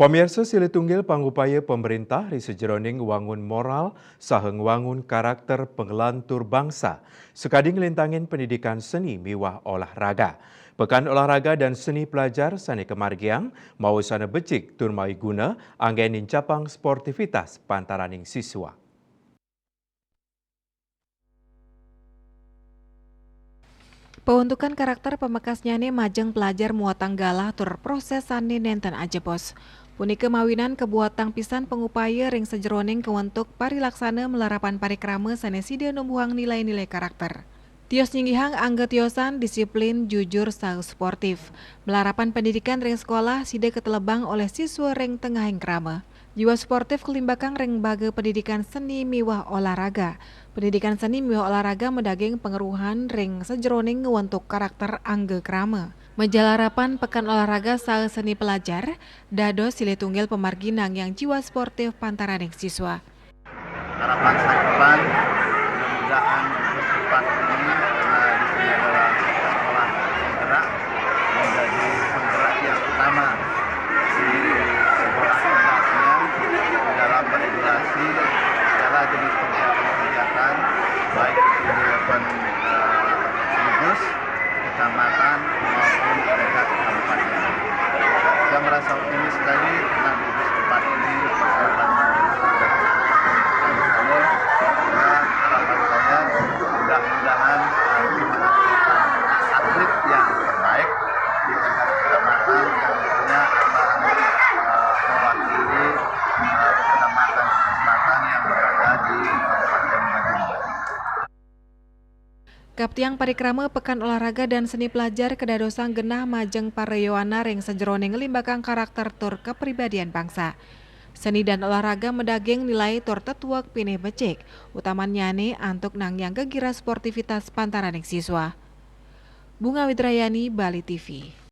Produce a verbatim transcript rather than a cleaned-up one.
Pamirsa, silih tunggil pangupaya pamaréntah ri sajeroning ngwangun moral saha ngwangun karakter pangelantur bangsa, sakadi nglintangin pendidikan seni miwah olahraga. Pekan Olahraga dan Seni Pelajar sané kamargiang mawasana becik tur mawi guna anggén nincapang sportivitas pantaraning siswa. Pauntukan karakter pamekasnyané majeng pelajar muatang galah tur prosés sané nénten ajebos. Punika mawinan kabuatang pisan pangupaya ring sajeroning kawentuk parilaksana malarapan parikrama sané sida numbuhang nilai-nilai karakter. Tios nyinggihang angga tiosan, disiplin, jujur, saha sportif. Malarapan pendidikan ring sekolah sida katelebang olih siswa ring tengahing krama. Jiwa sportif kalimbakang ring baga pendidikan seni miwah olahraga. Pendidikan seni miwah olahraga madaging pangeruhan ring sajeroning ngwentuk karakter angga krama. Malarapan Pekan Olahraga saha Seni Pelajar, dados silih tunggil pamargi nangiang jiwa sportif pantaraning siswa. Harapan sakepan, mudah-mudahan Kudus Empat ini, eh, di sini adalah sekolah penggerak, menjadi penggerak yang utama di sebuah kegiatan dalam meregulasi segala jenis kegiatan-kegiatan, baik itu di level, eh, gugus, kecamatan, maupun tingkat kabupaten. Saya merasa optimis sekali karena gugus empat ini persiapan bagus sudah kami bangun. Dan harapan saya, mudah-mudahan, eh, atlet yang terbaik di tingkat kecamatan yang tentunya akan, eh, mewakili, eh, kecamatan Selatan yang berada di Kabupaten Bandung. Kaptiang parikrama Pekan Olahraga dan Seni Pelajar kadadosang genah majeng para yowana ring sajeroning nglimbakang karakter tur kapribadian bangsa. Seni dan olahraga madaging nilai tur tetuek pinih becik, utamannyané antuk nangiang gegiras sportivitas pantaraning siswa. Bunga Widrayani, Bali T V.